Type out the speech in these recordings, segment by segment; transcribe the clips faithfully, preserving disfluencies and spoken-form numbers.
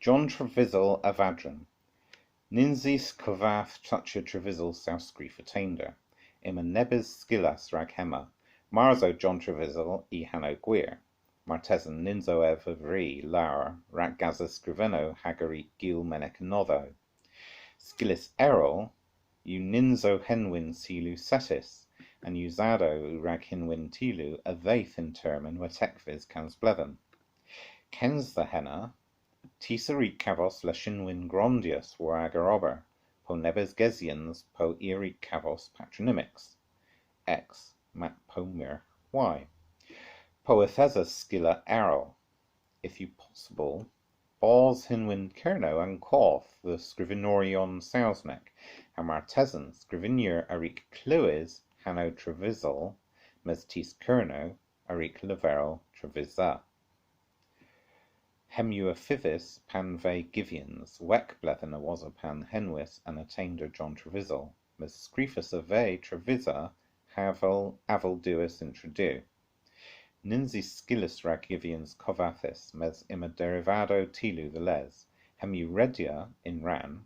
John Trevysel a vadren. Nyns eus kovadh tochya Trevysel saw skrif attainder. Yma nebes skyllas rag hemma. Mars o John Trevysel y hanow gwir. Martesen nyns o ev a vri lowr rag gasa skrifennow hag a wrug gul menek anodho. Skyllys erel yw nyns o henwyn teylu settys, an usadow yw rag henwyn teylu a dheuth yn termyn wetekves kansbledhen. Kyns dhe henna, tus a wrug kavos leshenwyn grondys war agan ober, po nebes gesyans po i a wrug kavos patronymics, X, mab po myrgh, Y. Po yth esa skylla erel, yth yw possybyl, bos henwyn Kernow an koth dhe skrifenoryon Sowsnek, ha martesen skrifenyer a wrug klewes hanow Trevysel, mes tus Kernow a wrug leverel Trevisa. Hemm yw afydhys pan veu Gyvyans, hwegh bledhen a-wosa pan henwis an attainder John Trevysel, mes skrifys a veu Trevisa avel, avel diwes yn Tredu. Nyns eus skyllys rag Gyvyans kovadhys, mes yma derivadow teylu dhe les. Hemm yw redya yn rann.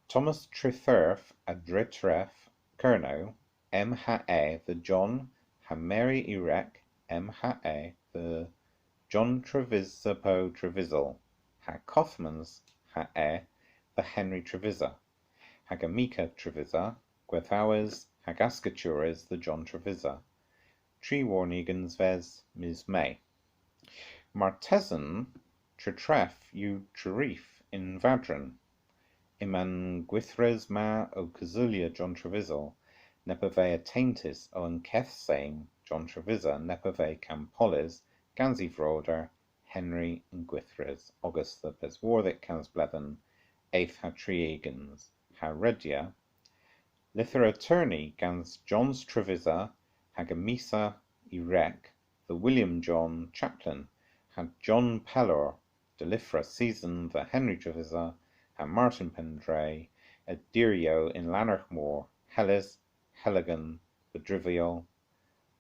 Thomas Trethurf a Dhretref Kernow, M H A dhe John ha Mary y wreg, M H A dhe John Trevisa po Trevysel, ha kothmans H A dhe Henry Trevisa, hag Amika Trevisa, gwethowes hag asketores dhe John Trevisa, tri warn ugens ves mis Me. Martesen Tretref yw Trerif yn vadren. Yma'n gwithres ma ow kesulya John Trevysel, neb a veu attainder o an keth sen John Trevisa, neb a veu kampollys gans y vroder Henry yn gwithres, ogas dhe peswardhek kansbledhen eth ha tri ugens, ha redya, lyther aturni gans Johns Trevisa hag Amisa y wreg dhe William John Chaplin ha John Pellor, delivrys seson dhe Henry Trevisa ha Martin Pendray, a diryow yn Lannergh Mor, Hellys, Heligan, dhe Drivial,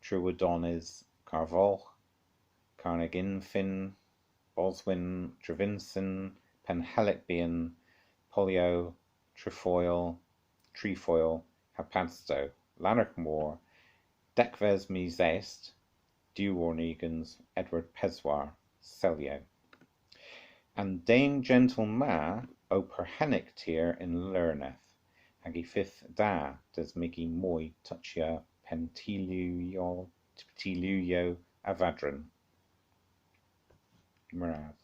Trewydonys, Karvolgh, Karneg Infin, Boswin, Trevinsin, Penhellek Byghan, Polyow, Trefoil, Trefoil, ha Padstow, Lannergh Mor, degves mis Est, diw warn ugens, Edward Peswar, selyow. An den jentyl ma o perghennek tir yn leuneth, hag y fydh da dismygi moy tochya penn teyluyow, teyluyow a vadren. Meur ras.